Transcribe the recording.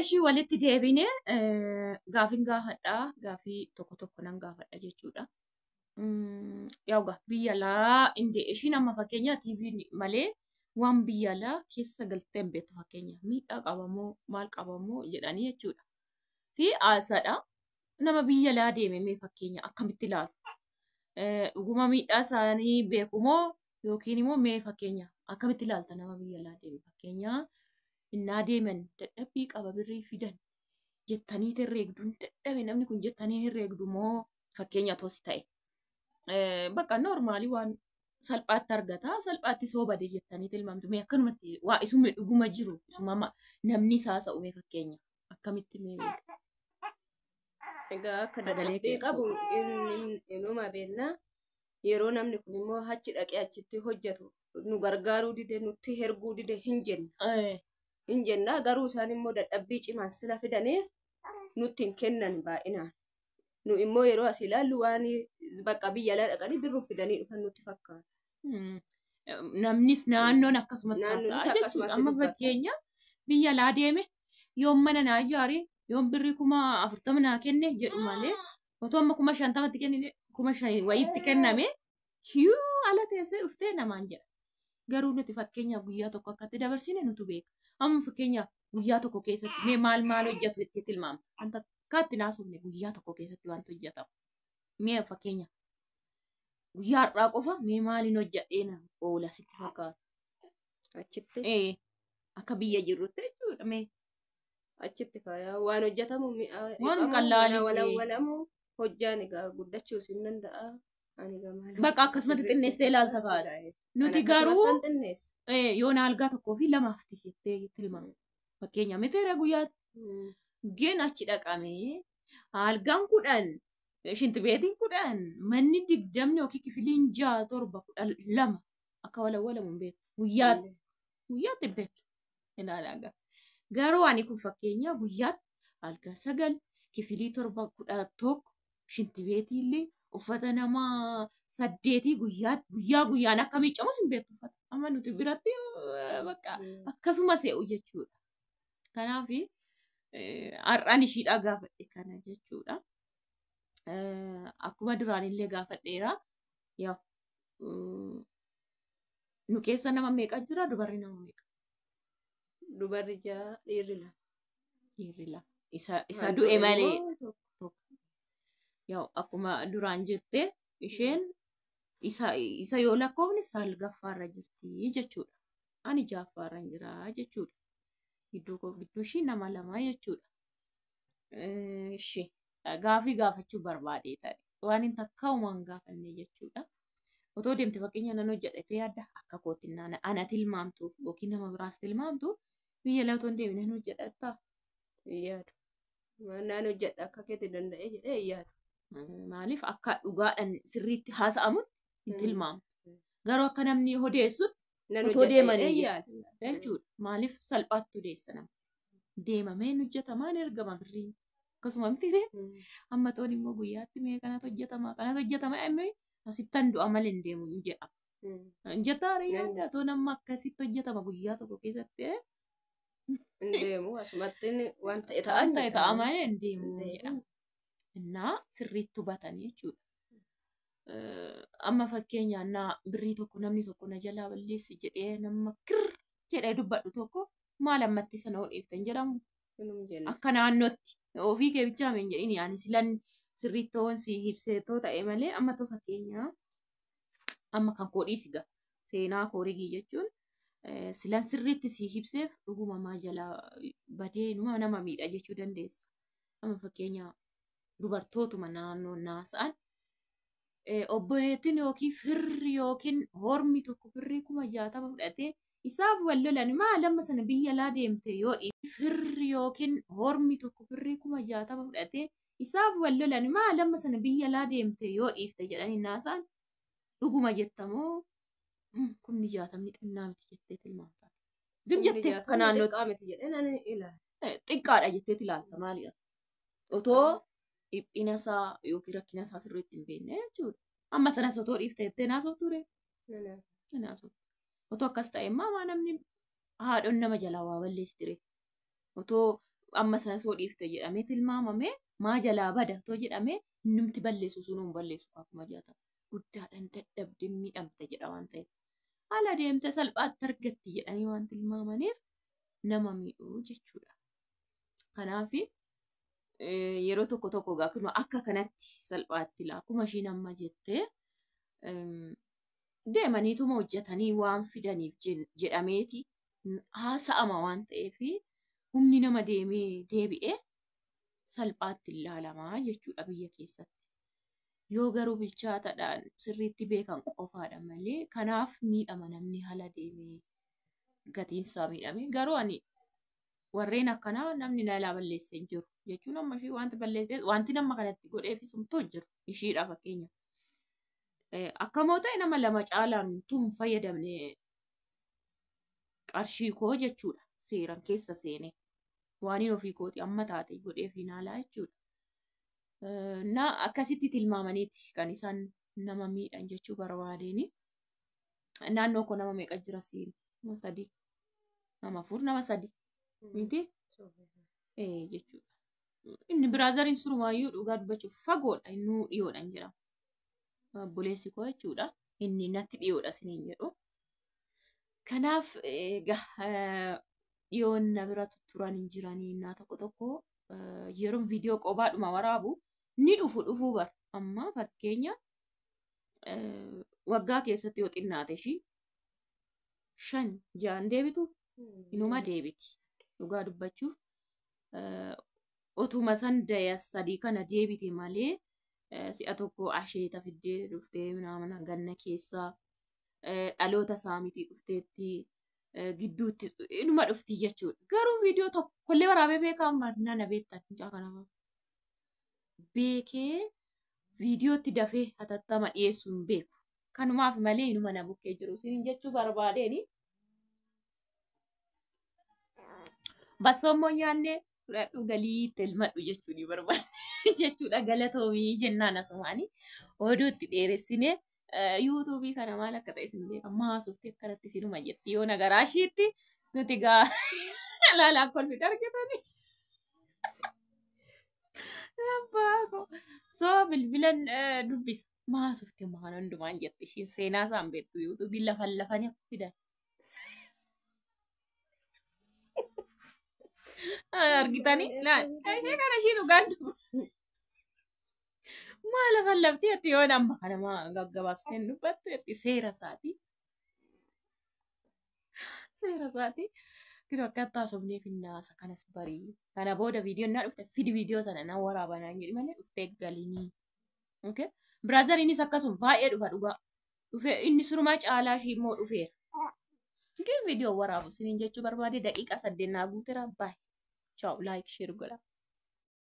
Ishii walitti deebinee gaafiin gaafadhaa. Gaafii tokko tokko nan gaafadha jechuudha. Yaa biyya alaa ishiin amma fakkeenya TV malee waan biyya alaa keessa galtee hin beektu fakkeenya miidhaa qabamoo maal qabamoo jedhanii jechuudha. Fi haasaadha. Nama biyya alaa deeme mee fakkeenya akkamitti ilaalu? Dhuguma miidhaa isaanii beekumoo yookiin immoo mee fakkeenya akkamitti ilaalta nama biyya alaa deeme fakkeenya innaa deeman dadhabbii qaba birrii fidan jettanii herreegdu dadhabe namni kun jettanii herreegdu moo fakkeenya tosi ta'e. Bakka noormaalii waan salphaatti argata salphaatti soobade jettanii tilmaamtu mee akkanumatti waa isuma dhuguma jiru isuma namni isaa sa'u mee fakkeenya akkamitti mee beekta? Egaa akka dadhabbii qabu inuma beekna. Yeroo namni kun immoo achi dhaqee achitti hojjetu nu gargaaruu dide nutti herguu dide hin jenna. Hin jenna garuu isaan immoo dadhabbii cimaan sila fidaniif nutti hin kennan baay'inaan. Nu immoo yeroo as ilaallu waan bakka biyya alaa dhaqanii birruu fidanii dhufan nutti fakkaata. Namnis naannoon akkasumatti haasa'a jechuudha. Amma fakkeenya biyya alaa deeme yoom mana naa ijaare yoom birrii 40,000 naa kenne jedhu malee otoo amma 50,000tti kennine 5,000 wayiitti kenname hiyyuu ala teessee dhuftee namaan jedha. Garuu nuti fakkeenya guyyaa tokko akkatti dabarsine nutu beeka. Amma fakkeenya guyyaa tokko keessatti mee maal maal hojjetu itti tilmaamta. Wanta akkaatti naasofne guyyaa tokko keessatti wanti hojjetamu. Mee fakkeenya guyyaa har'aa qofa mee maaliin hojjedhee na oola sitti fakkaata. Achitti. Akka biyya jirrutti jechuudha mee. Achitti kaayaa waan hojjetamu mi'a waan qallaalii walawwalamu hojjaan egaa guddachuus hin danda'a. Bakka akkasumatti xinneessitee ilaalta kaadha. Nuti garuu yoona algaa 1 fi 2 jettee tilmaamta. Fakkeenya miteera guyyaatti. Geen achi dhaqamee algaan 10 shintibeetiin 10 manni 20 yookiin kifiliin 6 7 12 akka walawwalamu hin beeku. Guyyaatti guyyaatti hin beeku. Ilaalaa garuu ani kun fakkeenya guyyaatti algaa 9 kifilii 7 11 shintibeetii illee uffata nama 8 guyyaa guyyaan akka miicamus hin beektu uffata. Amma nuti biratti bakka akkasuma se'u jechuudha. Kanaaf har'aan ishiidhaa gaafadhe kana jechuudha. Akkuma duraanillee gaafadheera. Yaa nu keessa nama meeqa jira? Dubarri nama meeqa? Dubarri 6 dhiirri 2. Dhiirri 2. Isa du'e malee. Yaa akkuma duraan jette isheen isa yoo lakkoofne 9ffaarra jirti jechuudha. Ani 6ffaarra jira jechuudha. Gidduu koo gidduu ishii nama 2 jechuudha. Ishee gaafii gaafachuu barbaadee ta'e waan hin takkaumaan gaafanne jechuudha. Otoo deemte fakkeenya nan hojjedhatee yaadda akka kootti ana tilmaamtuuf yookiin nama biraas tilmaamtu biyya alaa otoo hin deemne nan hojjedhattaa? Yaadu. Naan hojjedha akka keetti danda'ee jedhee yaadu. Maaliif akka dhugaadhaan sirriitti haasa'amutti hin tilmaamtu. Garuu akka namni odeessutti otoo deemanii jechuudha. Maaliif salphaatti odeessa nama. Deemamee hin hojjetamaa hin ergama birriin. Akkasuma miti amma toon immoo guyyaatti mee kanatu hojjetama kanatu hojjetama emmee asittan du'a malee hin deemu hin jedhama. Hin jettaa yaadda toon amma akkasitti hojjetama guyyaa tokko keessatti. Hin deemu asumatti waan ta'e ta'a. Waan ta'e ta'a malee hin deemu jedhama. Innaa sirriitti hubatanii jechuudha. Amma fakkeenyaan naa birrii tokko namni tokko na jalaa balleessi jedhee nama kirr jedhee dubbadhu tokko maal ammatti sana ol dhiiftan jedhamu. Akka naannootti ofii kee bichaa hin jedhin yaani silan sirriitti hoon si ibseetoo ta'e malee amma too fakkeenyaa amma kan koo dhiisi gaa seenaa koo rigii jechuun silan sirriitti si ibseef dhuguma maa jalaa badee numa nama miidha jechuu dandeessa. Amma fakkeenyaa dubartootuma naannoo naasa'an obboleettiin yookiin firri yookiin hormi tokko birrii 60,000 fudhatee isaaf wal lolan maal amma sana biyya alaa deemte yoo firri yookiin hormi tokko birrii 60,000 fudhatee isaaf wal lolan maal amma sana biyya alaa deemte yoo dhiifte jedhanii naasa'an dhuguma jettamoo 60,000 xinnaa miti jettee tilmaamta. Zim jettee akka naannootti xiqqaadha jettee ilaalta maalidha. Otoo dhiphina isaa yookiin rakkina isaa sirriitti hin beekne jechuudha. Amma sanas otoo dhiifte jettee naasoftu ree? Naasoftu. Otoo akkas ta'e immoo namni haadhoon nama jalaa waa balleessiti ree? Otoo Amma sana soo dhiifte jedhamee tilmaamame maa jalaa bada too jedhamee innumti balleessu sun hin balleessu akkuma jaata. Guddaadhaan dadhabde miidhamte jedha waan ta'eef. Haala deemte salphaatti argatti jedhanii waan tilmaamaniif nama miidhuu jechuudha. Kanaaf yeroo tokko tokko egaa kunoo akka kanatti salphaatti laa akkuma ishiin amma jettee deemaniituma hojjetanii waan fidaniif jedhameeti haasa'ama waan ta'eef humni nama deemee deebi'ee salphaatti ilaalamaa jechuudha biyya keessatti. Yoo garuu bilchaataadhaan sirriitti beekan qofaadha malee kanaaf miidhama namni haala deemee gatiinsaa miidhame. Garuu ani warreen akkanaa namni na ilaa balleessee hin jiru jechuun amma ishii wanti balleessee wanti nama kanatti godheefis humtuu hin jiru ishiidha fakkeenya. Akkamoo ta'e nama lama caalaan tun fayyadamne qarshii koo jechuudha seeran keessa seene waan hin ofii kooti amma taate godheef hin haalaa jechuudha. Na akkasitti tilmaamaniiti kan isaan nama miidhan jechuu barbaadeeni. Naannoo koo nama meeqa jira siin? Nama sadii. Nama afur, nama sadi. Miti? Jechuudha. Inni biraazariin surumaayyuu dhugaa dubbachuuf fagoodha. Innuu dhiyoodha hin jedhamu. Obboleessi koo jechuudha. Inni natti dhiyoodha isiniin jedhu. Kanaaf egaa dhiyoon na bira turan hin jiranii naa tokko tokko yeroon viidiyoo qobaadhuma waraabu ni dhufu dhufuu bara. Amma fakkeenya waggaa keessatti yoo xinnaate ishii 5 6 deebitu inuma deebiti. Dhugaa dubbachuuf otuma san daya 3 kana deebite malee si'a tokko asheeta fiddee dhuftee mana ganna keessaa dhaloota saamitii dhufteetti gidduutti inuma dhufti jechuudha. Garuu viidiyoo tokkollee waraabee beekaa amma nana beektan mucaa kana beekee viidiyootti dafee hatattama dhiyeessuu hin beeku. Kanumaaf malee inuma na bukkee jiru isiniin jechuu barbaadeeni. Bassoommoo nyaannee fudhadhu galii itti elmadhu jechuu ni barbaanne jechuudha. Galatoomii jennaan asumaani oduu itti dheeressinee yuutuubii kana maal akka ta'e isin beeka maasofti akkanatti isinuma jetti yoo nagaraa ishiitti nuti gaa laalaa kolfite argitani. Abbaa soo bilbilan dubbisa maasofti maal hundumaan jetti ishiin seenaa isaan beektu yuutuubii lafan lafanii akka fidan. Argitanii laal ishee kana ishii dhugaan maa lafan lafti jetti yoo amma kana maa gaggabaabsitee dubbattu jetti seera isaati. Seera isaati. Kun akka taasofnee finnaasa kanas barii. Kana booda viidiyoon naa dhufte fidi viidiyoo sana na waraabanaan jedhi malee dhuftee galinii. Okay? Biraazariinis akkasuma baay'ee dhufa dhugaa. Dhufee inni surumaa caalaa ishii immoo dhufeera. Gin viidiyoo waraabu isiniin jechuu barbaade daqiiqaa 8 naa guuteera. Baay'ee. Ciao, like, share godhaa.